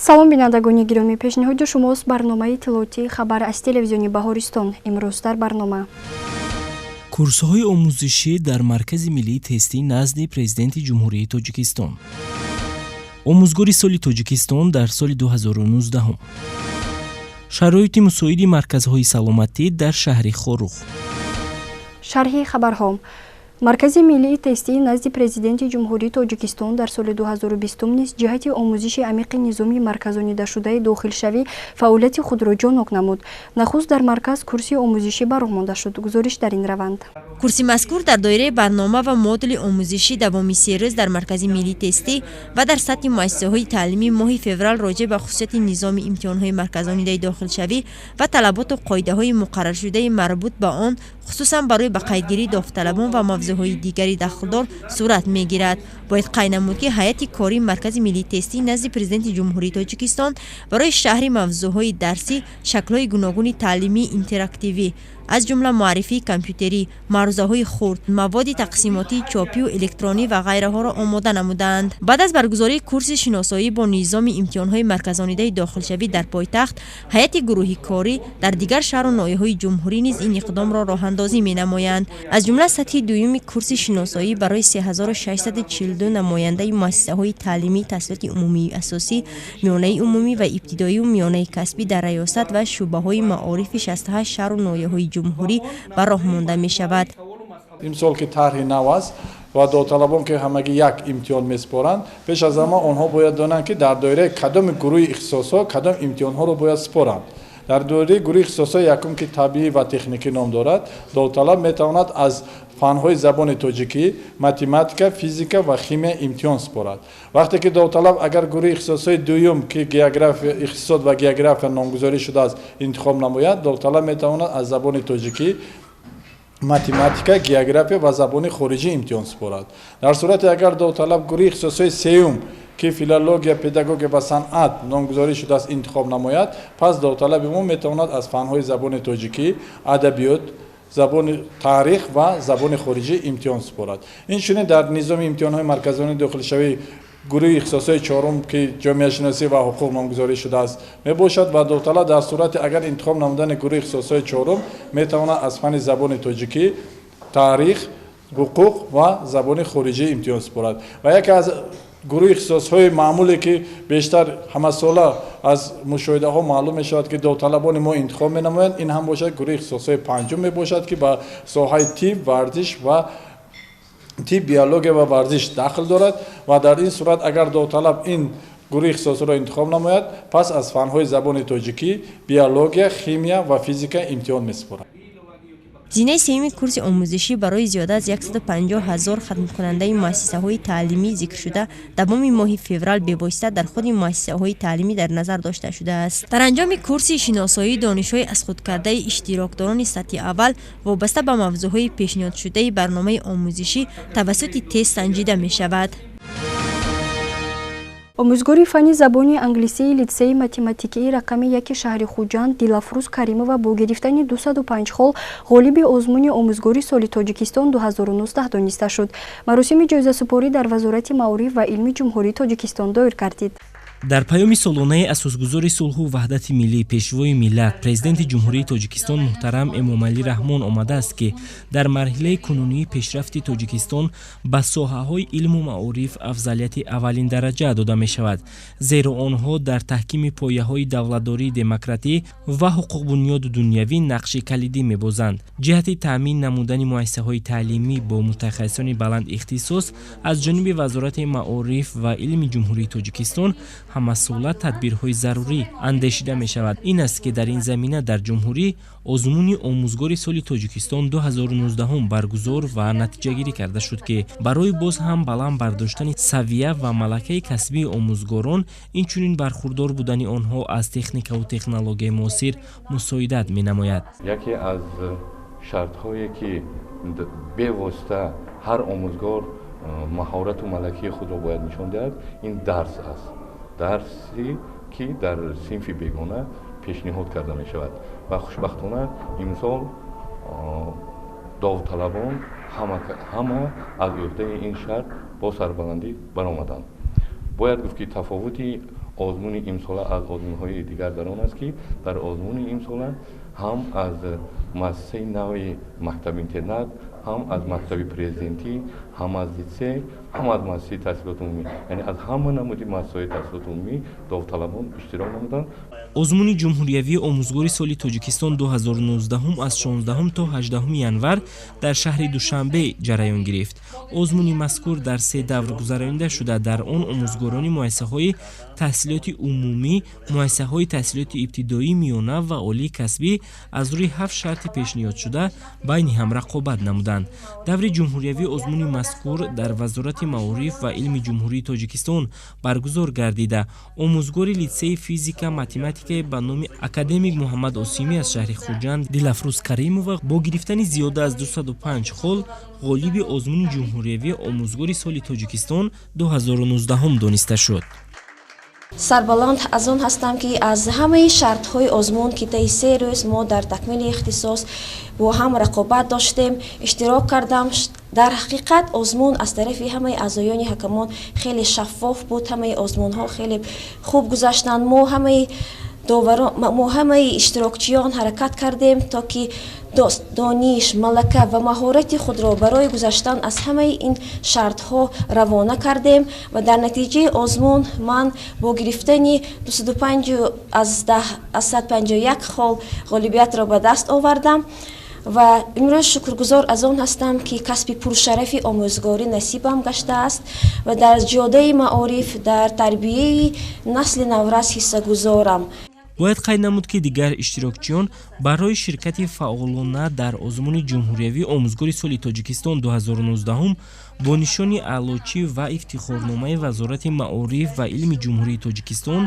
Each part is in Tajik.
Салом, бинандагони гиромӣ! Пешниҳоди шумост барномаи иттилоотии «Хабар» аз телевизиони Баҳористон. Имрӯз дар барнома: Курсҳои омӯзишӣ дар Маркази миллии тестӣ назди Президенти Ҷумҳурии Тоҷикистон, омӯзгори соли Тоҷикистон дар соли 2019, шароити мусоиди марказҳои саломатӣ дар шаҳри Хоруғ. Шарҳи хабарҳо. Маркази миллии тестии назди Президенти Ҷумҳурии Тоҷикистон дар соли 2020 низ ҷиҳати омӯзиши амиқи низоми марказонидашудаи дохилшавӣ фаъолияти худро ҷонок намуд. Нахуст дар марказ курси омӯзишӣ ба роҳ монда шуд. Гузориш дар ин раванд. Курси мазкур дар доираи барнома ва модули омӯзишӣ давоми 3 рӯз дар Маркази миллии тестӣ ва дар сатҳи муассисаҳои таълимӣ моҳи феврал роҷеъ ба хусусияти низоми имтиҳонҳои марказонидаи дохилшавӣ ва талаботу қоидаҳои муқарраршудаи марбут ба он, хусусан барои ба қайдгирии довталабон ва мавзӯъҳои дигари дахлдор сурат мегирад. Бояд қайд намуд, ки ҳайати кории Маркази миллии тестӣ назди Президенти Ҷумҳурии Тоҷикистон барои шарҳи мавзӯъҳои дарсӣ шаклҳои гуногуни таълимии интерактивӣ, аз ҷумла муаррифии компютерӣ, маърузаҳои хурд, маводи тақсимотии чопию электронӣ ва ғайраҳоро омода намудаанд. Баъд аз баргузории курси шиносоӣ бо низоми имтиҳонҳои марказонидаи дохилшавӣ дар пойтахт, ҳайати гурӯҳи корӣ дар дигар шаҳру ноҳияҳои ҷумҳурӣ низ ин иқдомро роҳандозӣ менамоянд. Аз ҷумла сатҳи дуюми курси шиносоӣ барои 3642 намояндаи муассисаҳои таълимии таҳсилоти умумии асосӣ, миёнаи умумӣ ва ибтидоию миёнаи касбӣ дар раёсат ва шӯъбаҳои маорифи 68 шаҳру ноҳияҳои ҷумҳурӣ ба роҳ монда мешавад. Имсол ки тарҳи нав аст ва довталабон ки ҳамагӣ як имтиҳон месупоранд, пеш аз ҳама онҳо бояд донанд, ки дар доираи кадоми гурӯҳи ихтисосҳо кадом имтиҳонҳоро бояд супоранд. Дар доираи гурӯҳи ихтисосҳои якум, ки табиӣ ва техникӣ ном дорад, довталаб метавонад аз фанҳои забони тоҷикӣ, математика, физика ва химия имтиҳон супорад. Вақте ки довталаб агар гурӯҳи ихтисосҳои дуюм, ки география, иқтисод ва география номгузорӣ шудааст, интихоб намояд, довталаб метавонад аз забони тоҷикӣ, математика, география ва забони хориҷӣ имтиҳон супорад. Дар сурате агар довталаб гурӯҳи ихтисосҳои сеюм, ки филология, педагогия ва санъат номгузорӣ шудааст, интихоб намояд, пас довталаби мо метавонад аз фанҳои забони тоҷикӣ, адабиёт, забони таърих ва забони хориҷӣ имтиҳон супорад. Инчунин дар низоми имтиҳонҳои марказонии дохилшавӣ гурӯҳи ихтисосҳои чорум, ки ҷомеашиносӣ ва ҳуқуқ номгузорӣ шудааст, мебошад ва довталаб дар сурати агар интихоб намудани гурӯҳи ихтисосҳои чорум метавонад аз фанни забони тоҷикӣ, таърих, ҳуқуқ ва забони хориҷӣ имтиҳон супорад. Ва яке аз гурӯҳи ихтисосҳои маъмуле, ки бештар ҳамасола аз мушоҳидаҳо маълум мешавад, ки довталабони мо интихоб менамоянд, ин ҳам бошад гурӯҳи ихтисосҳои панҷум мебошад, ки ба соҳаи тиб, варзиш ва тиб, биология ва варзиш дахл дорад. Ва дар ин сурат агар довталаб ин гурӯҳи ихтисосро интихоб намояд, пас аз фанҳои забони тоҷикӣ, биология, химия ва физика имтиҳон месупорад. Зинаи сеюми курси омӯзишӣ барои зиёда аз 150 ҳазор хатмкунандаи муассисаҳои таълимӣ зикршуда давоми моҳи феврал бевосита дар худи муассисаҳои таълимӣ дар назар дошта шудааст. Дар анҷоми курси шиносоӣ донишҳои аз худкардаи иштирокдорони сатҳи аввал вобаста ба мавзӯъҳои пешниҳодшудаи барномаи омӯзишӣ тавассути тест санҷида мешавад. Омӯзгори фанни забони англисии литсеи математикии рақами яки шаҳри Хуҷанд Дилафрӯз Каримова бо гирифтани 205 хол ғолиби озмуни омӯзгори соли Тоҷикистон 2019 дониста шуд. Маросими ҷоизасупорӣ дар Вазорати маориф ва илми Ҷумҳурии Тоҷикистон доир гардид. Дар паёми солонаи асосгузори сулҳу ваҳдати миллӣ, Пешвои миллат, Президенти Ҷумҳурии Тоҷикистон муҳтарам Эмомалӣ Раҳмон омадааст, ки дар марҳилаи кунунии пешрафти Тоҷикистон ба соҳаҳои илму маориф афзалияти аввалиндараҷа дода мешавад, зеро онҳо дар таҳкими пояҳои давлатдории демократӣ ва ҳуқуқбунёду дунявӣ нақши калидӣ мебозанд. Ҷиҳати таъмин намудани муассисаҳои таълимӣ бо мутахассисони баландихтисос аз ҷониби Вазорати маориф ва илми Ҷумҳурии Тоҷикистон ҳамасола тадбирҳои зарурӣ андешида мешавад. Ин аст, ки дар ин замина дар ҷумҳурӣ озмуни омӯзгори соли Тоҷикистон 2019 баргузор ва натиҷагирӣ карда шуд, ки барои боз ҳам баланд бардоштани савия ва малакаи касбии омӯзгорон, инчунин бархурдор будани онҳо аз техникаву технологияи муосир мусоидат менамояд. Яке аз шартҳое, ки бевосита ҳар омӯзгор маҳорату малакаи худро бояд нишон диҳад, ин дарс аст, дарсе ки дар синфи бегона пешниҳод карда мешавад. Ва хушбахтона имсол довталабон ҳама аз ӯҳдаи ин шарт бо сарбаландӣ баромаданд. Бояд гуфт, ки тафовути Озмуни имсола аз озмунҳои дигар дар он аст, ки дар озмуни имсола ҳам аз муассисаи нави мактаби-интернат, ҳам аз мактаби президентӣ, ҳам аз литсей, ҳам аз муассисаи таҳсилоти умумӣ, яъне аз ҳама намуди муассисаҳои таҳсилоти умумӣ довталабон иштирок намуданд. Озмуни ҷумҳуриявии омӯзгори соли Тоҷикистон 2019 аз 16 то 18 январ дар шаҳри Душанбе ҷараён гирифт. Озмуни мазкур дар се давр гузаронида шуда, дар он омӯзгорони муассисаҳои таҳсилоти умумӣ, муассисаҳои таҳсилоти ибтидоӣ, миёна ва олии касбӣ аз рӯи 7 шарти пешниҳодшуда байни ҳам рақобат намуданд. Даври ҷумҳуриявии озмуни мазкур дар Вазорати маориф ва илми Ҷумҳурии Тоҷикистон баргузор гардида, омӯзгори литсеи физика математикаи ба номи академик Муҳаммад Осимӣ аз шаҳри Хуҷанд Дилафрӯз Каримова бо гирифтани зиёда аз 205 хол ғолиби озмуни ҷумҳуриявии омӯзгори соли Тоҷикистон 2019 дониста шуд. Сарбаланд аз он ҳастам, ки аз ҳамаи шартҳои озмун, ки таи 3 рӯз мо дар такмили ихтисос бо ҳам рақобат доштем, иштирок кардам. Дар ҳақиқат озмун аз тарафи ҳамаи аъзоёни ҳакамон хеле шаффоф буд, ҳамаи озмунҳо хеле хуб гузаштанд. Мо ҳамаи иштирокчиён ҳаракат кардем, то ки дониш, малака ва маҳорати худро барои гузаштан аз ҳамаи ин шартҳо равона кардем ва дар натиҷаи озмун ман бо гирифтани 205 аз 151 хол ғолибиятро ба даст овардам ва имрӯз шукргузор аз он ҳастам, ки касби пуршарафи омӯзгорӣ насибам гаштааст ва дар ҷодаи маориф, дар тарбияи насли наврас ҳиссагузорам. Бояд қайд намуд, ки дигар иштирокчиён барои ширкати фаъолона дар озмуни ҷумҳуриявии омӯзгори соли Тоҷикистон 2019 бо нишони аълочӣ ва ифтихорномаи Вазорати маориф ва илми Ҷумҳурии Тоҷикистон,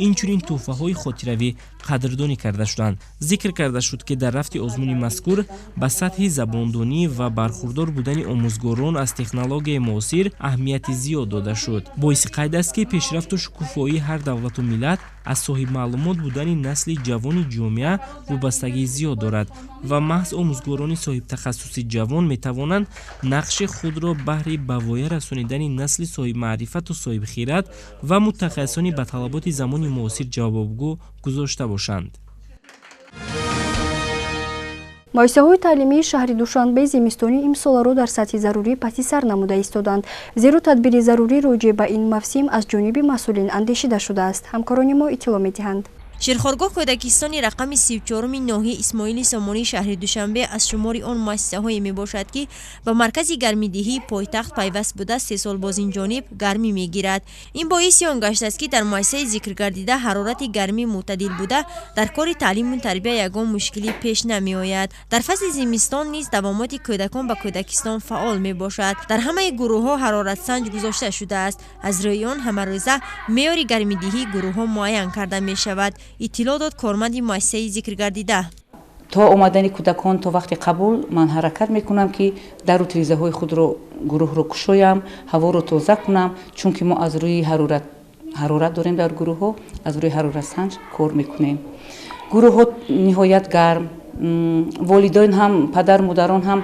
инчунин тӯҳфаҳои хотиравӣ қадрдонӣ карда шуданд. Зикр карда шуд, ки дар рафти озмуни мазкур ба сатҳи забондонӣ ва бархурдор будани омӯзгорон аз технологияи муосир аҳамияти зиёд дода шуд. Боиси қайд аст, ки пешрафту шукуфоии ҳар давлату миллат аз соҳибмаълумот будани насли ҷавони ҷомеа вобастагии зиёд дорад ва маҳз омӯзгорони соҳибтахассуси ҷавон метавонанд нақши худро баҳри ба воя расонидани насли соҳибмаърифату соҳибхират ва мутахассисони ба талаботи замони муосир ҷавобгӯ гузошта бошанд. Муассисаҳои таълимии шаҳри Душанбе зимистони имсоларо дар сатҳи зарурӣ паси сар намуда истоданд, зеро тадбири зарурӣ роҷеъ ба ин мавсим аз ҷониби масъулин андешида шудааст. Ҳамкорони мо иттилоъ медиҳанд. Ширхоргоҳ кӯдакистони рақами 34-уми ноҳияи Исмоили Сомонии шаҳри Душанбе аз шумори он муассисаҳое мебошад, ки ба маркази гармидиҳии пойтахт пайваст буда, 3 сол боз ин ҷониб гармӣ мегирад. Ин боиси он гаштааст, ки дар муассисаи зикргардида ҳарорати гармӣ мӯътадил буда, дар кори таълиму тарбия ягон мушкилӣ пеш намеояд. Дар фасли зимистон низ давомоти кӯдакон ба кӯдакистон фаъол мебошад. Дар ҳамаи гурӯҳҳо ҳароратсанҷ гузошта шудааст. Аз рӯи он ҳамарӯза меъёри гармидиҳии гурӯҳҳо муайян карда мешавад, иттилоъ дод корманди муассисаи зикргардида. То омадани кӯдакон, то вақти қабул ман ҳаракат мекунам, ки дару тирезаҳои худро, гурӯҳро кушоям, ҳаворо тоза кунам, чунки мо аз рӯи ҳарорат дорем дар гурӯҳҳо, аз рӯи ҳароратсанҷ кор мекунем. Гурӯҳҳо ниҳоят гарм, волидон ҳам, падар модарон ҳам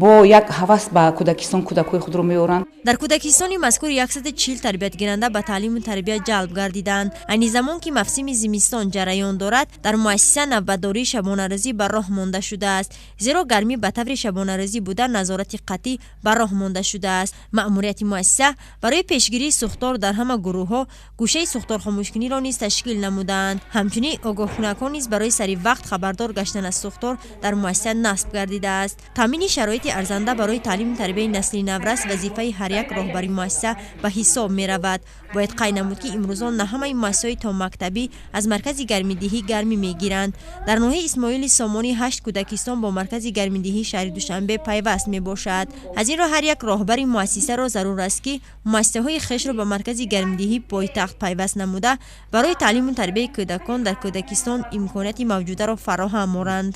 бо як ҳавас ба кӯдакистон кӯдакҳои худро меоранд. Дар кӯдакистони мазкур 140 тарбиятгиранда ба таълиму тарбия ҷалб гардиданд. Айни замон, ки мавсими зимистон ҷараён дорад, дар муассиса навбатдории шабонарӯзӣ ба роҳ монда шудааст, зеро гармӣ ба таври шабонарӯзӣ буда, назорати қатъӣ ба роҳ монда шудааст. Маъмурияти муассиса барои пешгирии сӯхтор дар ҳама гурӯҳҳо гӯшаи сӯхторхомӯшкуниро низ ташкил намудаанд. Ҳамчунин огоҳкунакҳо низ барои сари вақт хабардор гаштан аз сӯхтор дар муассиса насб гардидааст. Таъмини шароити арзанда барои таълиму тарбияи насли наврас вазифаи ҳар як роҳбари муассиса ба ҳисоб меравад. Бояд қайд намуд, ки имрӯзон на ҳамаи муассисаҳои томактабӣ аз маркази гармидиҳӣ гармӣ мегиранд. Дар ноҳияи Исмоили Сомонӣ ҳашт кӯдакистон бо маркази гармидиҳии шаҳри Душанбе пайваст мебошад. Аз ин рӯ ҳар як роҳбари муассисаро зарур аст, ки муассисаҳои хешро ба маркази гармидиҳии пойтахт пайваст намуда, барои таълиму тарбияи кӯдакон дар кӯдакистон имконияти мавҷударо фароҳам оранд.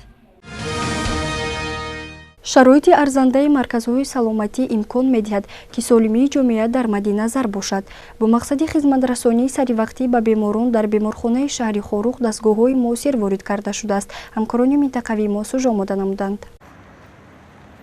Шароити арзандаи марказҳои саломатӣ имкон медиҳад, ки солимии ҷомеа дар мадди назар бошад. Бо мақсади хизматрасонии саривақтӣ ба беморон дар беморхонаи шаҳри Хоруғ дастгоҳҳои муосир ворид карда шудааст. Ҳамкорони минтақавии мо сужа омода намуданд.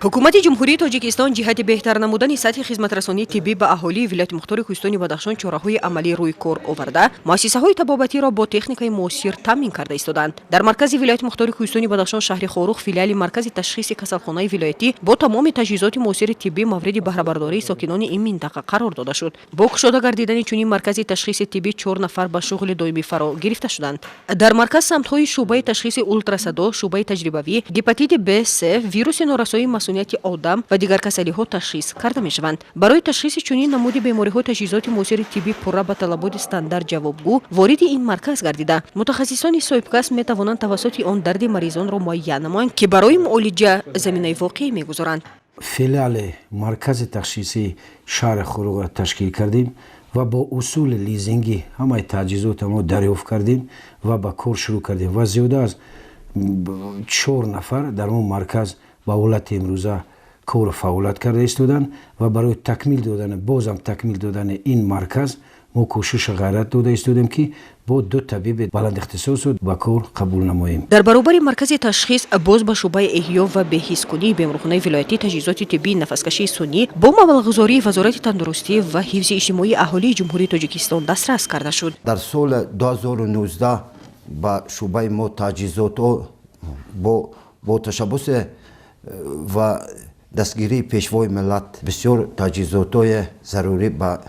Ҳукумати Ҷумҳурии Тоҷикистон ҷиҳати беҳтар намудани сатҳи хизматрасонии тиббӣ ба аҳолии вилояти мухтори Кӯҳистони Бадахшон чораҳои амалӣ рӯи кор оварда, муассисаҳои табобатиро бо техникаи муосир таъмин карда истодаанд. Дар маркази вилояти мухтори Кӯҳистони Бадахшон, шаҳри Хоруғ, филиали маркази ташхиси касалхонаи вилоятӣ бо тамоми таҷҳизоти муосири тиббӣ мавриди баҳрабардории сокинони ин минтақа қарор дода шуд. Бо кушода гардидани чунин маркази ташхиси тиббӣ чор нафар ба шуғли доимӣ фаро гирифта шуданд. Дар марказ самтҳои шӯъбаи ташхиси ултрасадо, шӯъбаи таҷрибавӣ, гепатити Б, С, вируси норасоии масунияти одам ва дигар касалиҳо ташхис карда мешаванд. Барои ташхиси чунин намуди бемориҳо таҷҳизоти муосири тиббӣ пурра ба талаботи стандарт ҷавобгӯ вориди ин марказ гардида, мутахассисони соҳибкасб метавонанд тавассути он дарди маризонро муайян намоянд, ки барои муолиҷа заминаи воқеӣ мегузоранд. Филиали маркази ташхисии шаҳри Хоруғро ташкил кардем ва бо усули лизингӣ ҳамаи таҷҳизотро мо дарёфт кардем ва ба кор шурӯъ кардем ва зиёда аз чор нафар дар он марказ ба ҳолати имрӯза кору фаъолият карда истоданд ва барои такмил додани, бозам такмил додани ин марказ мо кӯшишу ғайрат дода истодем, ки бо ду табиби баландихтисосро ба кор қабул намоем. Дар баробари маркази ташхис боз ба шӯъбаи эҳё ва беҳискунии беморхонаи вилоятӣ таҷҳизоти тиббии нафаскашии сунъӣ бо маблағгузории Вазорати тандурустӣ ва ҳифзи иҷтимоии аҳолии Ҷумҳурии Тоҷикистон дастрас карда шуд. Дар соли 2019 ба шӯъбаи мо таҷҳизотҳо бо ташаббуси ва дастгирии Пешвои миллат бисёр таҷҳизотҳои зарурӣ ба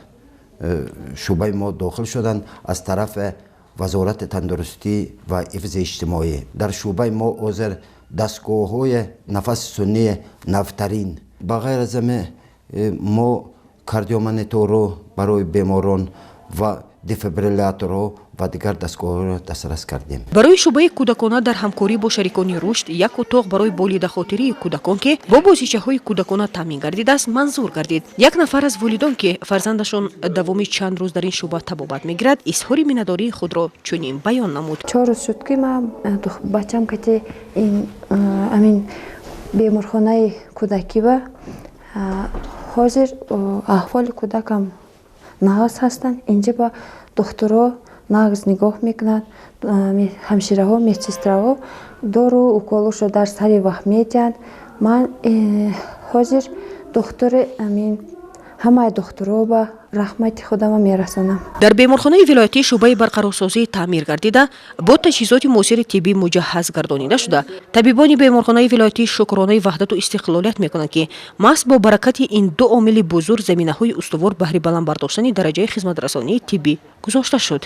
шӯъбаи мо дохил шуданд аз тарафи Вазорати тандурустӣ ва ҳифзи иҷтимоӣ. Дар шӯъбаи мо ҳозир дастгоҳҳои нафаси сунъии навтарин, ба ғайр аз аме мо кардиомониторҳо барои беморон ва дефибрилляторҳо ва дигар дастгоҳҳоро дастрас кардем. Барои шӯъбаи кӯдакона дар ҳамкорӣ бо шарикони рушд як утоқ барои болидахотирии кӯдакон, ки бо бозичаҳои кӯдакона таъмин гардидааст, манзур гардид. Як нафар аз волидон, ки фарзандашон давоми чанд рӯз дар ин шӯъба табобат мегирад, изҳори миннатдории худро чунин баён намуд. 4 рӯз шуд, ки ман бачам кати ин амин беморхонаи кӯдакива. Ҳозир аҳволи кӯдакам нағз ҳастанд. Инҷа ба духтуро нағз нигоҳ мекунанд, ҳамшираҳо, медсестраҳо дору уколошо дар сари вақт медиҳанд. Ман ҳозир духтури амин ҳамаи духтуро ба раҳмати худама мерасонам. Дар беморхонаи вилоятӣ шӯъбаи барқарорсозӣ таъмир гардида, бо таҷҳизоти муосири тиббӣ муҷаҳҳаз гардонида шуда. Табибони беморхонаи вилоятӣ шукронаи ваҳдату истиқлолият мекунанд, ки маҳз бо баракати ин ду омили бузург заминаҳои устувор баҳри баланд бардоштани дараҷаи хизматрасонии тиббӣ гузошта шуд.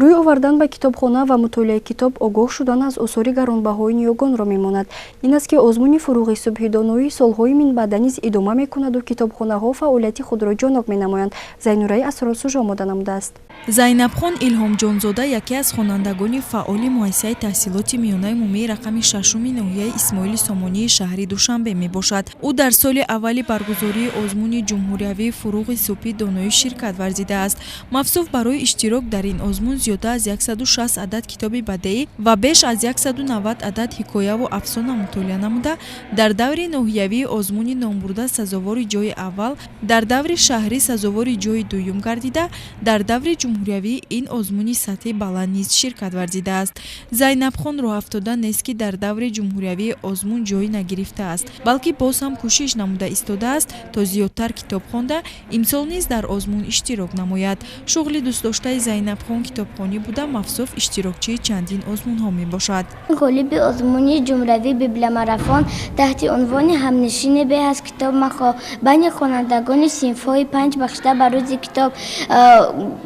Рӯй овардан ба китобхона ва мутолиаи китоб огоҳ шудан аз осори гаронбаҳои ниёгонро мемонад. Ин аст, ки озмуни «Фуруғи субҳи доноӣ» солҳои минбаъда низ идома мекунаду китобхонаҳо фаъолияти худро ҷонок менамоянд. Зайнураи Асрор сужа омода намудааст. Зайнабхон Илҳомҷонзода яке аз хонандагони фаъоли муассисаи таҳсилоти миёнаи умумии рақами шашуми ноҳияи Исмоили Сомонии шаҳри Душанбе мебошад. Ӯ дар соли аввали баргузории озмуни ҷумҳуриявии «Фуруғи субҳи доноӣ» ширкат варзидааст. Мавсуф барои иштирок дар ин озмун зиёда аз 160 адад китоби бадеӣ ва беш аз 190 адад ҳикояву афсона мутолиа намуда, дар даври ноҳиявии озмуни номбурда сазовори ҷои аввал, дар даври шаҳрӣ сазовори ҷои дуюм гардида, дар даври ҷумҳуриявии ин озмуни сатҳи баланд низ ширкат варзидааст. Зайнабхон роҳафтода нест, ки дар даври ҷумҳуриявии озмун ҷой нагирифтааст, балки боз ҳам кӯшиш намуда истодааст, то зиёдтар китоб хонда, имсол низ дар озмун иштирок намояд. Шуғли дӯстдоштаи Зайнабхон китобхонӣ буда, мавсуф иштирокчии чандин озмунҳо мебошад. Ғолиби озмуни ҷумҳуриявии библиомарафон таҳти унвони «Ҳамнишине беҳ аз китоб махоҳ» байни хонандагони синфҳои панҷ бахшида ба Рӯзи китоб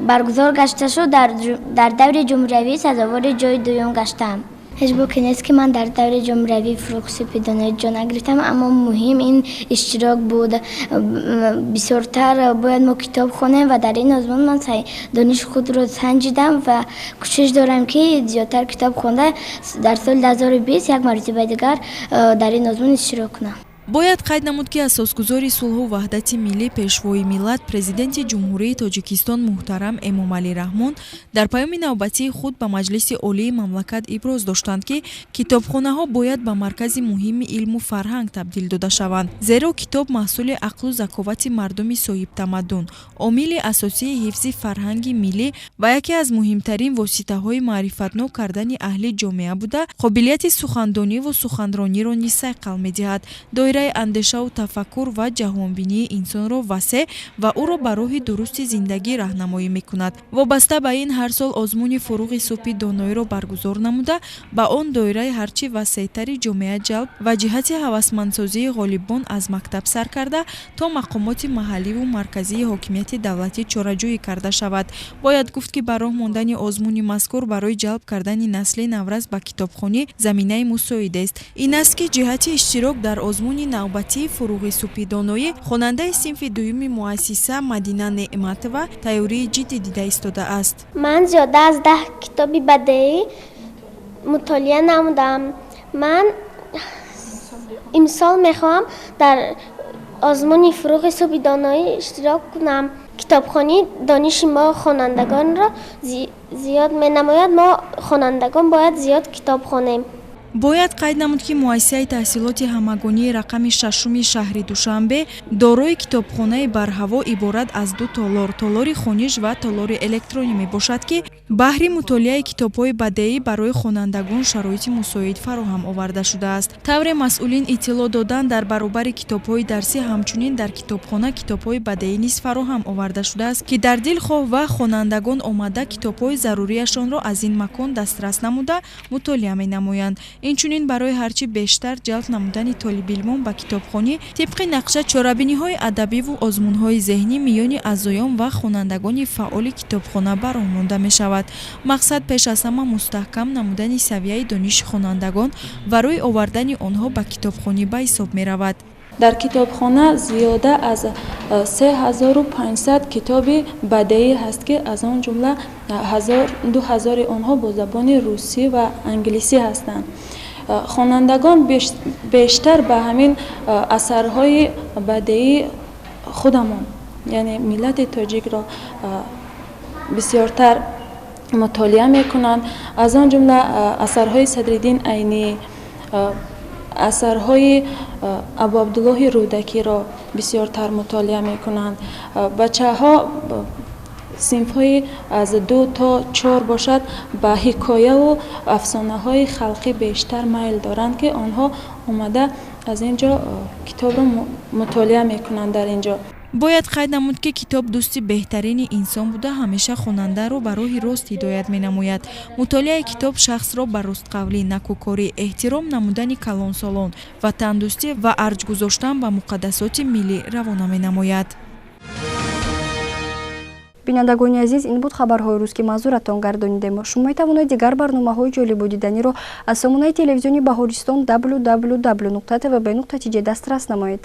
баргузор гашта шуд, дар даври ҷумҳуриявӣ сазовори ҷои дуюм гаштам. Ҳеҷ боке нест, ки ман дар даври ҷумҳуриявии «Фуруғи субҳи доноӣ» ҷо нагирифтам, аммо муҳим ин иштирок буд. Бисёртар бояд мо китоб хонем ва дар ин озмун ман дониши худро санҷидам ва кӯшиш дорам, ки зиёдтар китоб хонда, дар соли 2020 як маротибаи дигар дар ин озмун иштирок кунам. Бояд қайд намуд, ки асосгузори сулҳу ваҳдати миллӣ, Пешвои миллат, Президенти Ҷумҳурии Тоҷикистон муҳтарам Эмомалӣ Раҳмон дар паёми навбатии худ ба Маҷлиси Олии мамлакат иброз доштанд, ки китобхонаҳо бояд ба маркази муҳими илму фарҳанг табдил дода шаванд, зеро китоб маҳсули ақлу заковати мардуми соҳибтамаддун, омили асосии ҳифзи фарҳанги миллӣ ва яке аз муҳимтарин воситаҳои маърифатнок кардани аҳли ҷомеа буда, қобилияти сухандониву суханрониро низ сайқал медиҳад, доираи андешаву тафаккур ва ҷаҳонбинии инсонро васеъ ва ӯро ба роҳи дурусти зиндагӣ раҳнамоӣ мекунад. Вобаста ба ин, ҳар сол озмуни «Фуруғи субҳи доноиро» баргузор намуда, ба он доираи ҳарчи васеътари ҷомеа ҷалб ва ҷиҳати ҳавасмандсозии ғолибон аз мактаб сар карда то мақомоти маҳалливу марказии ҳокимияти давлатӣ чораҷӯӣ карда шавад. Бояд гуфт, ки ба роҳ мондани озмуни мазкур барои ҷалб кардани насли наврас ба китобхонӣ заминаи мусоидест. Ин аст, ки ҷиҳати иштирок дар озмуни навбатии «Фуруғи субҳи доноӣ» хонандаи синфи дуюми муассиса Мадина Неъматова тайёрии ҷиддӣ дида истодааст. Ман зиёда аз 10 китоби бадеӣ мутолиа намудам. Ман имсол мехоҳам дар озмуни «Фуруғи субҳи доноӣ» иштирок кунам. Китобхонӣ дониши мо хонандагонро зиёд менамояд. Мо хонандагон бояд зиёд китоб хонем. Бояд қайд намуд, ки муассисаи таҳсилоти ҳамагонии рақами шашуми шаҳри Душанбе дорои китобхонаи барҳаво иборат аз ду толор, толори хониш ва толори электронӣ мебошад, ки баҳри мутолиаи китобҳои бадеӣ барои хонандагон шароити мусоид фароҳам оварда шудааст. Тавре масъулин иттилоъ доданд, дар баробари китобҳои дарсӣ ҳамчунин дар китобхона китобҳои бадеӣ низ фароҳам оварда шудааст, ки дар дилхоҳ ва хонандагон омада, китобҳои зарурияшонро аз ин макон дастрас намуда, мутолиа менамоянд. Инчунин, барои ҳарчи бештар ҷалб намудани толибилмон ба китобхонӣ, тибқи нақша чорабиниҳои адабиву озмунҳои зеҳнӣ миёни аъзоён ва хонандагони фаъоли китобхона ба роҳ монда мешавад. Мақсад пеш аз ҳама мустаҳкам намудани савияи дониши хонандагон ва рӯй овардани онҳо ба китобхонӣ ба ҳисоб меравад. Дар китобхона зиёда аз 3500 китоби бадеӣ ҳаст, ки аз он ҷумла 2000 онҳо бо забони русӣ ва англисӣ ҳастанд. Хонандагон бештар ба ҳамин асарҳои бадеии худамон, яъне миллати тоҷикро, бисёртар мутолиа мекунанд. Аз он ҷумла асарҳои Садриддин Айнӣ, асарҳои Абуабдуллоҳи Рӯдакиро бисёртар мутолиа мекунанд. Бачаҳо синфҳои аз 2 то 4 бошад, ба ҳикояву афсонаҳои халқӣ бештар майл доранд, ки онҳо омада аз ин ҷо китобро мутолиа мекунанд дар ин ҷо. Бояд қайд намуд, ки китоб дӯсти беҳтарини инсон буда, ҳамеша хонандаро ба роҳи рост ҳидоят менамояд. Мутолиаи китоб шахсро ба ростқавлӣ, накӯкорӣ, эҳтиром намудани калонсолон, ватандӯстӣ ва арҷ гузоштан ба муқаддасоти миллӣ равона менамояд. Бинандагони азиз, ин буд хабарҳои рӯз, ки манзуратон гардонидем. Шумо метавонед дигар барномаҳои ҷолибу диданиро аз сомонаи телевизиони Баҳористон www tvb tj дастрас намоед.